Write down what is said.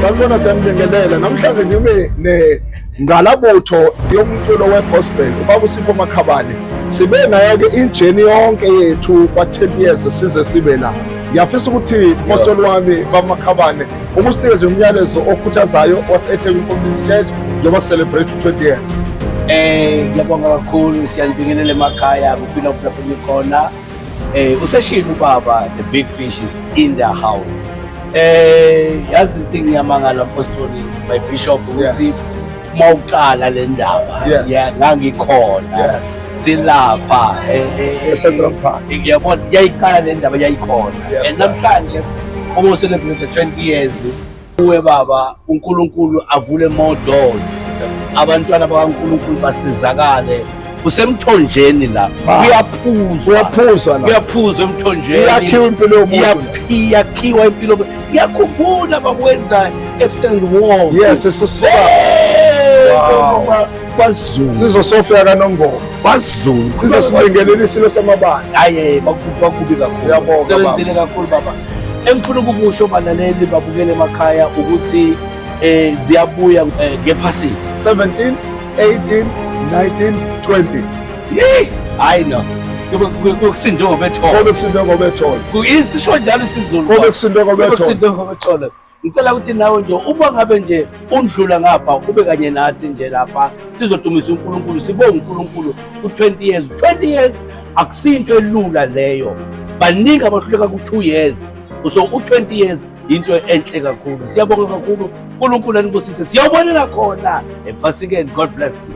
Sanibona, siyanibingelela. Namhlanje ngime nengqalabutho yomculo we-gospel, ubaba uSipho Makhabane. Sibe nayo-ke i-journey yonke yethu kwa-10 years size sibe la. Ngiyafisa ukuthi, Pastor wami, baba Makhabane, ukusinikeze umyalezo okhuthazayo wase-eThekwini Community Church njengoba celebrate 20 years. Ngiyabonga kakhulu, siyanibingelela emakhaya kuphila lapho nikhona. Useshilo ubaba, the big fish is in the house. Yazi ukuthi ngiyamangala, Apostoli, my bishop, ukuthi mawuqala le ndaba ya ngangikhona. Silapha e-Central Park. Ngiyabona yayiqala le ndaba, yayikhona. And sir. Namhlanje uma celebrate 20 years kuwe baba, uNkulunkulu avule more doors, abantwana bakaNkulunkulu basizakale. Kusemthonjeni la. Kuyaphuzwa. Kuyaphuzwa la. Kuyaphuzwa emthonjeni. Iyakhiwa impilo yomuntu la. Iyakhiwa impilo. Ngiyakhumbula bakwenza ePstand Walk. Yes, sisuka. Wow. KwaZulu. Sizosofika kaNongoma. KwaZulu. Sizosibingelela isilo samabandla. Hayi, bakubi kakhulu. Siyabonga, Sebenzile kakhulu baba. Engifuna ukukusho, balaleli babukele emakhaya, ukuthi ziyabuya ngephasika. 17, 18, 19, 20. Yey, hayi no, kukusindwe ngobetholo. Kobe kusindwe ngobetholo. Isisho njalo isiZulu. Kobe kusindwe ngobetholo. Kusindwe ngobetholo. Ngicela ukuthi nawe nje, uma ngabe nje undlula ngapha, ube kanye nathi nje lapha, sizodumisa uNkulunkulu, sibonge uNkulunkulu ku-20 years. 20 years akusinto elula leyo, baningi abahluleka ku-2 years, so u-20 years into enhle kakhulu. Siyabonga kakhulu, uNkulunkulu anibusise. Siyawubonela khona ephasikeni. God bless you.